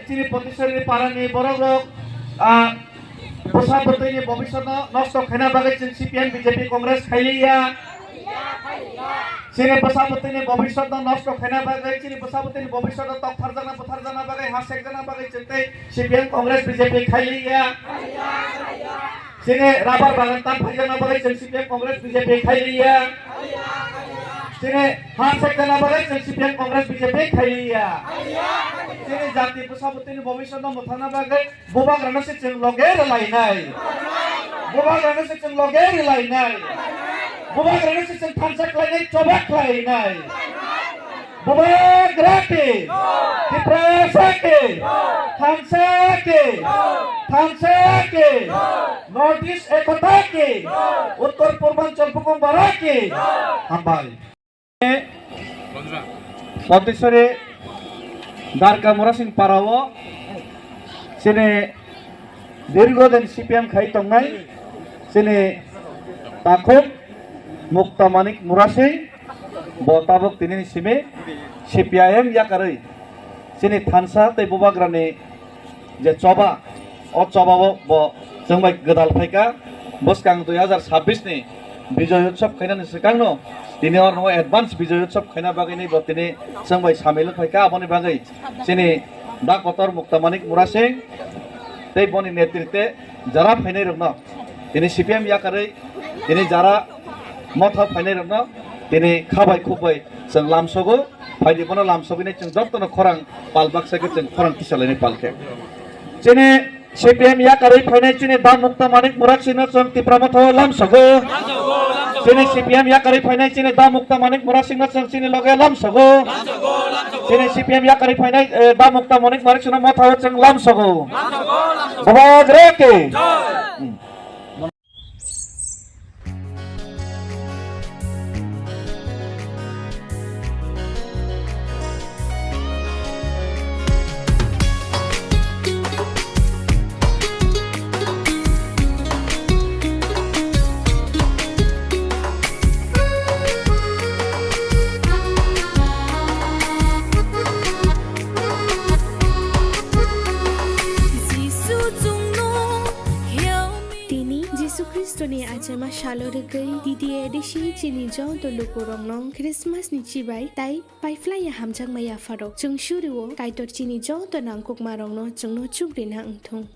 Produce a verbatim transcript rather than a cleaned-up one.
Chini Potisori parani borok rok, ah, bwsa bwtwi ni bobiswt no nosto khaina bagwi chwng C P M B J P Congress khailiya. Chini bwsa bwtwi ni bobiswt no nosto khaina bagwi, chini bwsa bwtwi ni bobiswt no tokpharjakna bwtharjakna bagwi, hasekjakna bagwi chwng tei C P M Congress B J P khailiya. Chini rabar bagan tan phaijakna bagwi chwng C P M Congress B J P khailiya. Chini ha sekjana bagwi chwng C P M Congress B J P khailiya. Chini jati bwsa bwtwini bobiswt no mwthangna bagwi bubagrano se chwng loge rwlainai. Bubagrano se chwng loge rwlainai. Bubagrano se chwng thansa khlainai, choba khlainai. Bubagra ki, Tiprasa ki, thansa ki, thansa ki, North East Ekota ki, Uttor Purbanchal Bukumbara ki. Hambai. Potisori Darka Murasing parao chini dirgo din C P M khai tongnai chini takhuk Mukta Manik Murasing bo tabuk tini ni simi C P I M yakarwi chini thansa tei bubagrani je choba, o choba o bo chwng bai gwdal phaikha. Bwskang dui hazar sabbish ni Bijoy Utsav khainani swkangno tini oro advance Bijoy Utsav khaina bagwi ni bo tini chwng bai samil wng phaikha. Aboni bagwi chini da kotor Mukta Manik Murasing tei boni netritwe jara phainai rokno tini C P M yakarwi tini jara motha phainai rokno tini khabai khukbai chwng lamsogo. Phaidi bono lamsogwi nai chwng jotono khorang pal baksa khe chwng khorang kisa lainai pal khe. Chini C P M yakarwi phainai chini da Mukta Manik Murasingno chwng Tipra Motha o lamsogo. Chini C P M yakarwi phainai chini da Mukta Manik Murasingno chwng chini loge lamsogo. Chini C P M yakarwi phainai, eh, da Mukta Manik Murasingno Motha o chwng lamsogo. Bubagra ki. Hmm. Jisu chwngno help me. Tini Jisu Khristoni achaima salo rwgwi D D A D C chini joto lukurokno Christmas ni chibai tai paiphlaiya hamjakma yapharok. Chwng surio Kaitor chini joto nangkukmarokno chwngno chukrina wngthung.